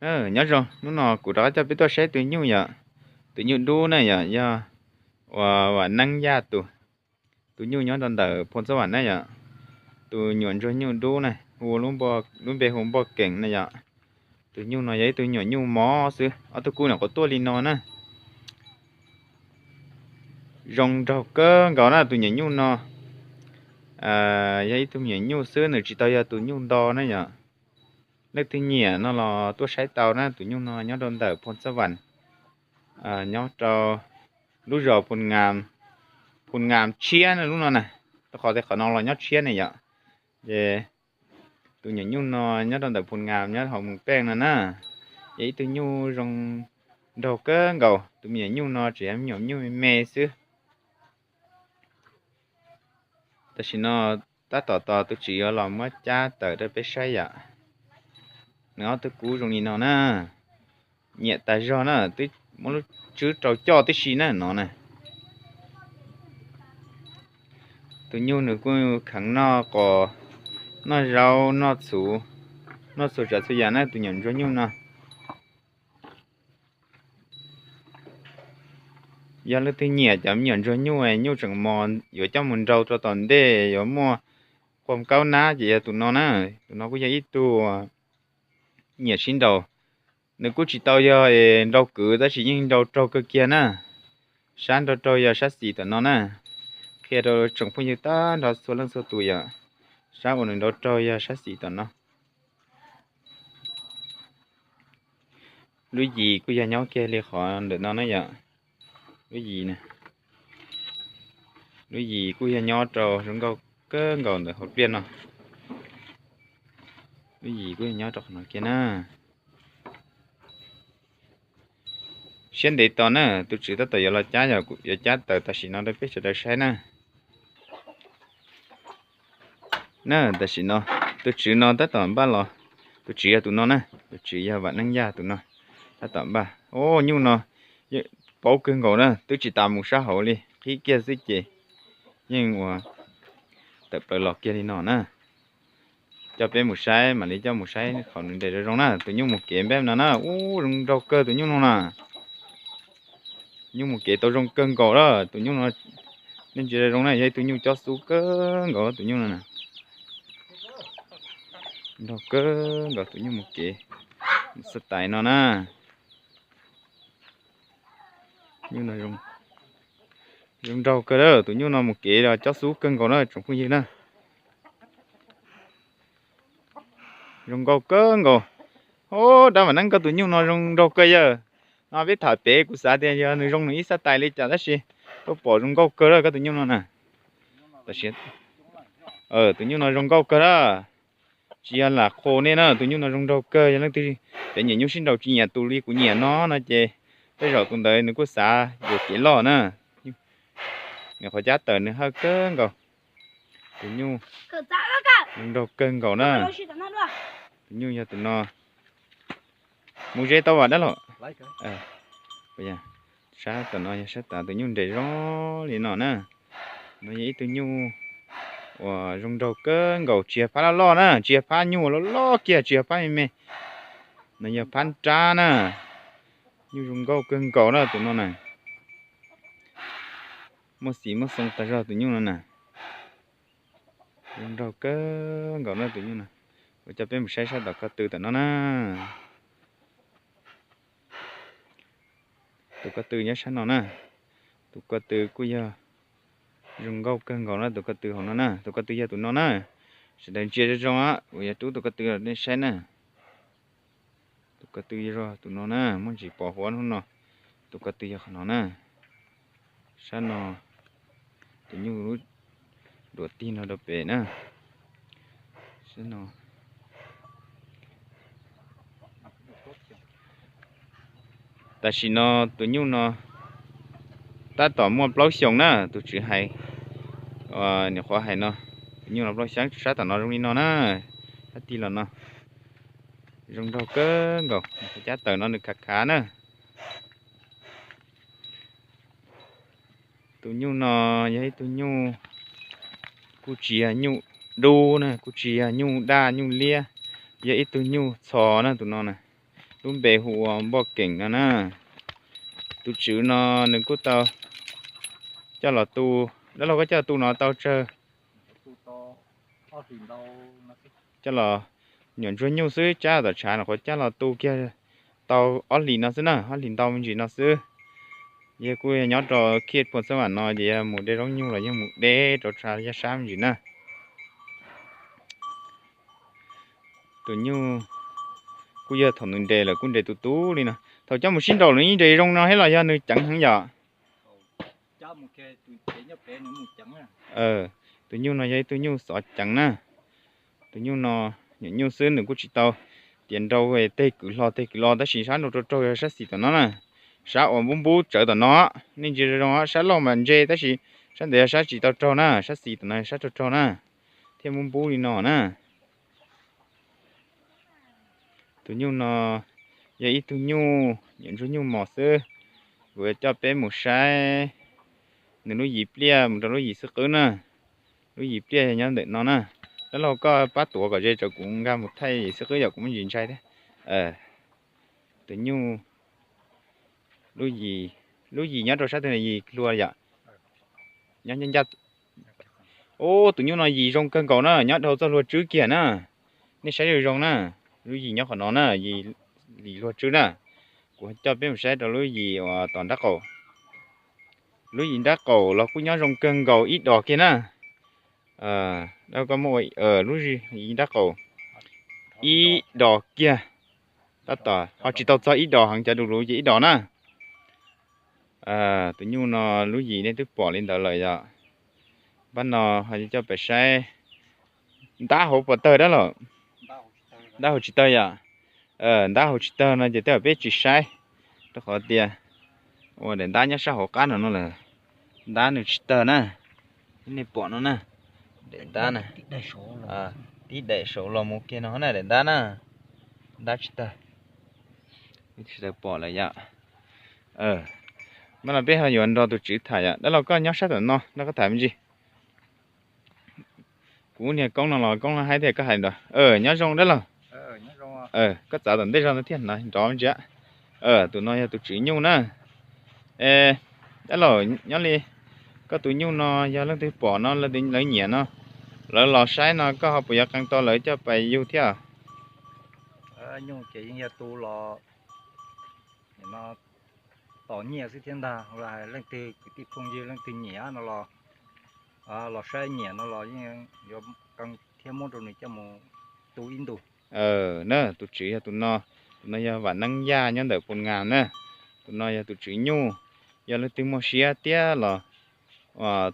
Nyob zoo, hnub no kuv rov qab coj peb tuaj saib tus nyuj yom. Tus nyuj dub na yom, yog uas Vam Neeb Yaj tus. Tus nyuj nyob rau ntawm Phoo Txob Vam na yom. Tus nyuam ntsuag nyuj dub na, hu lub npe hu Npoj Keem na yom. Tus nyuj no yog ib tug nyuam nyuj mos xwb, ob tug kub nyuam qhuav tuaj li no na. Zoo nraug kawg nkaus na tus nyuam nyuj no. Yog ib tug nyuam nyuj xwb, nws tsis tau yog tus nyuj nto na yom. Leej twg nyiam no los tuaj saib tau na, tus nyuj no nyob rau ntawm Phoo Txob Vam, nyob rau lub zos Phoo Ngam Tshiab na lub no na. Rau qhov tias qhov no los nyob tshiab ne yom. Ces tus nyuam nyuj no nyob rau ntawm Phoo Ngam nyob hauv Moos Peej no na. Yog ib tug nyuj zoo nraug kawg nkaus, tus me nyuam nyuj no tseem yog me nyuam nyuj me me xwb. Tam sim no tab tom tos tus tswv yuav los muab cab tawm rau peb saib yom. Nws ob tug kub zoo li no na. Nyiam tas zog na, twb muab lub tswb rau coj tib si na no na. Tus nyuj nws kuj kheev noj qos, noj zaub, noj txhuv, noj txhua tsav txhua yam na tus nyuam ntsuag nyuj no. Yog leej twg nyiam cov me nyuam ntsuag nyuj, nyuj tseem mos yuav coj mus nrau rau tom ntej yuav muaj quas kaub nab ces yog tus no na. Tus no kuj yog ib tug nyiam sib nraus. Nws kuj tsis tau yog nrau kwv tab sis yeej nrau raug kawg kiag na. Sab nrau raug yog sab xis tom no na. Qhia rau tsoom phooj ywg tag nrho txhua leej txhua tus yom, sab uas nws nrau raug yog sab xis tom no. Lub yis kuj yog nyob kiag li qhov ntawm no na yom. Lub yis, lub yis kuj yog nyob rau zoo nkauj kawg nkaus ntawm hauv pliaj no. Lub yis kuj yog nyob rau qhov no kiag na. Siab ntev tos na, tus tswv tab tom yuav los cab, yuav cab tawm tam sim no rau peb sawv daws saib na. Na tam sim no tus tswv no tab tom npaj los. Tus tswv yog tus no na, tus tswv yog Vam Neeb Yaj tus no. Tab tom npaj, o, nyuj no paub kawg nkaus na, twb tsis tas mus sab hauv li, qhib kiag xwb ces yeej ua tawm plaws los kiag li no na. Coj peb mus saib, mam li coj mus saib qhov nws nres zoo zoo na. Tus nyuj mus kev npaj no na, ub, zoo nraug kawg tus nyuj no na. Nyuj mus kev tau zoo kawg nkaus lawm tus nyuj no. Nej ntsia zoo na, yog ib tug nyuj cob xub kawg nkaus tus nyuj no na. Nraug kawg nkaus tus nyuj mus kev, mus xab tais no na. Nyuj no zoo nraug kawg lawm, tus nyuj no mus kev los cob xub kawg nkaus na tsoom phooj ywg na. Zoo nkauj kawg nkaus. O, dab Vam Neeb, koj tus nyuj no zoo nraug kawg yawg. No peb tham pem kuv xav tias yog nws zoo nws ib xab tais li cas tab sis tuaj pom zoo nkauj kawg lawm koj tus nyuj no na. Tus nyuj no zoo nkauj kawg lawm. Tsis yog lam qhuas nej na, tus nyuj no zoo nraug kawg, yog leej twg cov nyiam nyuj sib nraus tsis nyiam tus li kuv nyiam no no ces tej zaum tus ntawd nws kuj xav yuam kev loj na. Nws qhov cab tawm nws hawj kawg nkaus. Tus nyuj zoo nraug kawg nkaus na. Tus nyuj yog tus no. Mus ze tau vam dab los. Sab tom no yog sab tav tus nyuj nres zoo li no na. No yog ib tug nyuj uas zoo nraug kawg nkaus, tsis yog phab loj loj na, tsis yog phab nyuj loj loj kiag, tsis yog phab me me. No yog phab nrab na. Nyuj zoo nkauj kawg nkaus na tus no na. Muaj xim muaj xoo tag zog tus nyuj no na. Zoo nraug kawg nkaus na tus nyuj no. Kuv coj peb mus saib sab tom ko tw tom no na. Tus ko tw nyob sab no na. Tus ko tw kuj yog zoo nkauj kawg nkaus na, tus ko tw hauv no na, tus ko tw yog tus no na. Sawv daws ntsia zoo zoo, kuv yuav rub tus ko tw nej saib na. Tus ko tw yog tus no na, muaj ntsis pos huab hnub no. Tus ko tw yog qhov no na. Sab no, tus nyuj lub duav tig no rau pem na. Sab no. Tam sim no tus nyuj no tab tom muaj plaub xyoos na, tus tswv hais, nyuam qhuav hais no, tus nyuj no plaub xyoos, sab tom no zoo li no na, sab tig los no. Zoo nraug kawg nkaus, cab tawm no nws khav khav na. Tus nyuj no yog ib tug nyuj, kuj tsis yog nyuj dub na, kuj tsis yog nyuj daj nyuj liab, yog ib tug nyuj txho na tus no na. Lub npe hu ua Npoj Keem no na. Tus tswv no nws kuj tau coj los tu, dab laug koj coj tu no tau tsawg? Coj los nyuam ntsuag nyuj xwb, cab tom tshav no qhuav cab los tu kiag tau ob hlis no xwb na, ob hlis ntau me ntsis no xwb. Yog kuj yog nyob rau khij puag xab vam no ces yog mus de zaub nyuj los yeej mus de rau tshav yog sab me ntsis na. Tus nyuj kuj yog thaum nws nres lawm kuj nres tus tub li no. Thaum coj mus sib nraus nws yeej nres zoo no thiab los yog nws ceev heev yom? Tus nyuj no yog ib tug nyuj xov ceev na. Tus nyuj no nyuam nyuj xwb, nws kuj tsis tau tias nrau teg kwv hlo teg kwv los, tab sis sab nrau raug raug yog sab xis tom no na. Sab uas npub npub tsawv tom no, nej ntsia zoo zoo, sab laug mas ntse tab sis sab ntawd yog sab tsis tau raug na, sab xis tom no sab raug raug na, thiaj npub npub li no na. Tus nyuj no yog ib tug nyuj, nyuam ntsuag nyuj mos xwb. Kuv yuav coj peb mus saib nws lub yim pliaj mus rau lub yim xwb qwb na. Lub yim pliaj yog nyob ntawm no na. Dab laug koj pab tuav kom ze, kuv nkag mus thaij yim xwb qwb yom, kuv muaj ntsis ntshai thiab. Tus nyuj, lub yim, lub yim nyob rau sab twg na, yim hlua yom? Nyob ncaj ncaj. Ub, tus nyuj no yim zoo kawg nkaus na, nyob dhau txoj hlua tswb kiag na. Nej saib zoo zoo na, lub yim nyob qhov no na, yim, yim hlua tswb na. Kuv coj peb mus saib rau lub yim uas tom nrab qaum. Lub yim nrab qaum los kuj nyob zoo kawg nkaus ib dos kiag na. Koj muab ua lub yim nrab qaum ib dos kiag, tab tom ho tsis tau txog ib dos heev, cov du lug ces ib dos na. Tus nyuj no lub yim nej twb pom li ntawd lawm yom. Pab no ho coj pem saib, ntab hauv puas tawg dab laug? Ntab hauv tsis tawg yom. Ntab hauv tsis tawg no ces tej zaum peb tsis saib, rau qhov tias ua daim ntab nyob sab hauv qab no no lawm, ntab nws tsis tawg na. Nej pom no na, daim ntab na, tib daim saud los mus kiag no na daim ntab na, ntab tsis tawg. Tsis tau pom lawm yom. Mas no peb ho yuav nrog tus tswv tham yom. Dab laug koj nyob sab tom no no koj tham me ntsis. Kuv niag koob no los koob no haib thiab koj hais nrog. Nyob zoo dab laug. Koj txav tom ntej zog no thiaj hnov nrov me ntsis. Tus no yog tus tswv nyuj na. Dab laug, nyob li koj tus nyuj no yog leej twg pom no, lawv nyiam no, lawv los saib no koj ho puas yuav qee tau lawv coj pais yug thiab? Nyuj ces yeej yog tu los nim no tos nyiaj xwb thiab ntag, los hais leej twg kwv tij phooj ywg leej twg nyiam no los, los saib nyiam no los yeej yuav qee thiab muab rau nws coj mus tu ib ntus. Na tus tswv yog tus no, tus no yog Vam Neeb Yaj nyob ntawm Pus Ngas na. Tus no yog tus tswv nyuj, yog leej twg muaj siab tiab los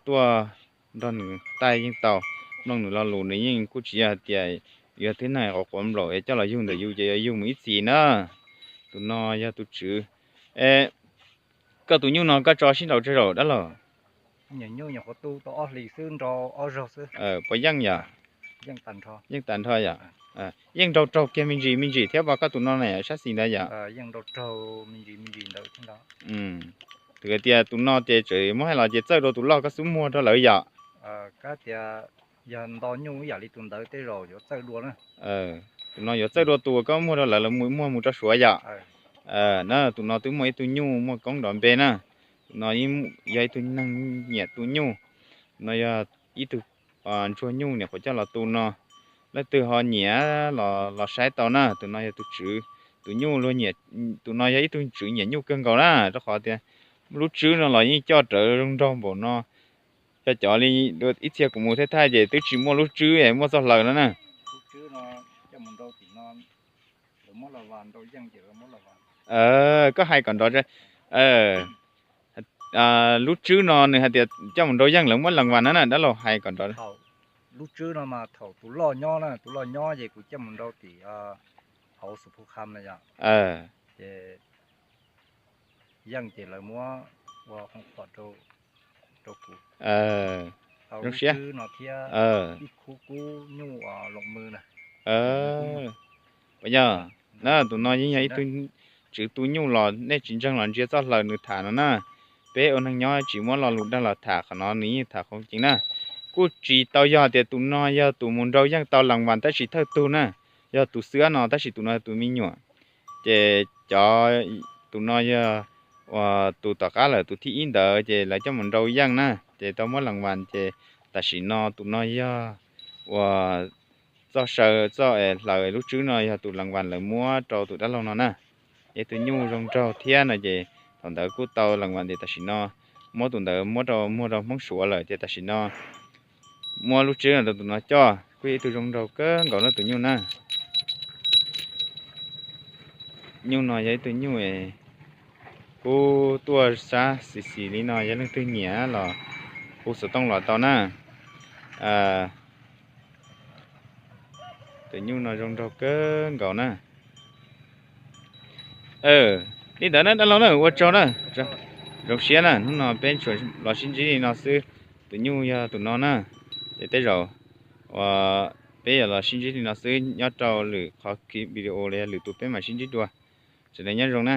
tuaj nrog nws taij yeej tau, mloog nws lo lus nws yeej kuj tsis yog hais tias yog tib neeg quav quav nplaum es coj los yug ntawm yus ces yuav yug mus ib txhis na. Tus no yog tus tswv. Koj tus nyuj no koj tso sib nraus tsawg zaus dab laug? Nyuam nyuj nyuam qhuav tu tau ob hlis xwb, nrau ob zaug xwb. Puas yeej yom? Yeej tag nrho yom? Yeej nrau raug kiag me ntsis me ntsis thiab puas koj tus no na, sab xis ntawd yom? Yeej nrau raug me ntsis me ntsis ntawd thiab ntag. Twb tias tus no ces tseem muab hais los ces txawj dua tus loj koj xub muag rau lawv yom? Kab tias yog nto nyuj ib yam li tus ntawd tej zaum yuav txawj dua na. Tus no yuav txawj dua tus koj muag rau lawv, lawv muag mus rau Suav yom? Na tus no twb muaj ib tug nyuj muaj koob nrov npe na. Tus no yog ib tug neeg nyiam tu nyuj. Tus no yog ib tug ntsuag nyuj nyuam qhuav coj los tu no. Leej twg ho nyiam los saib tau na. Tus no yog tus tswv, tus nyuj luag nyiam. Tus no yog ib tug tswv nyiam nyuj kawg nkaus na, rau qhov tias lub tswb no los yeej coj rawv zoo nraug npaum no. Yog cov li ib txhia kuv mus thaij thaij ces twb tsis muaj lub tswb es muaj txoj hlaws no na. Koj hais kom nrov, lub tswb no nws hais tias coj mus nrau yeej lawv muab lees vas na na, dab laug hais kom nrov. Lub tswb no mas thaum tus loj nyob na, tus loj nyob ces kuv coj mus nrau tim hauv Xus Phu Kham na yom. Ces yeej ces lawv muab ua hoo phom rau kuv. Tau lub tswb no thiab ib khub kub nyuj loos mw na. Yog na, tus no yeej yog ib tug tswv tu nyuj los nej tsis ntseeg los ntsia txoj hlaws nws tham no na. Peb ua neeg nyob tsis muab lo lus dag los tham, qhov no nws yeej tham qhov ceev na. Kuj tsis tau yog tias tus no yog tus mus nrau yeej tau lees vas tab sis thawj tug na, yog tus xwb no tab sis tus no yog tus me nyuam. Ces cov, tus no yog uas tus tom qab lawm, tus thib ib ntawd ces lawv coj mus nrau yeej na, ces tau muab las vas. Ces tam sim no tus no yog uas txoj saw, txoj es hlaws lub tswb no yog tus las vas lawv muab rau tus dab laug no na. Yog ib tug nyuj zoo nraug thiab no ces thaum ntawd kuj tau las vas tias tam sim no muab tus ntawd muab rau, muag rau Hmoob Suav lawm, ces tam sim no muab lub tswb no rau tus no coj. Kuj yog ib tug zoo nraug kawg nkaus na tus nyuj na. Nyuj no yog ib tug nyuj es kuj tuaj sab xis xis li no, yog leej twg nyiam los hu xov tooj los tau na. Tus nyuj no zoo nraug kawg nkaus na. Li ntawd na dab laug na, ua tsaug na. Zoo siab na, hnub no peb tsuas los sib ntsib li no xwb. Tus nyuj yog tus no na. Ces tej zaum uas peb yuav los sib ntsib li no xwb, nyob rau lwm qhov video los yog lwm tus peb mam sib ntsib dua. Sawv daws nyob zoo na.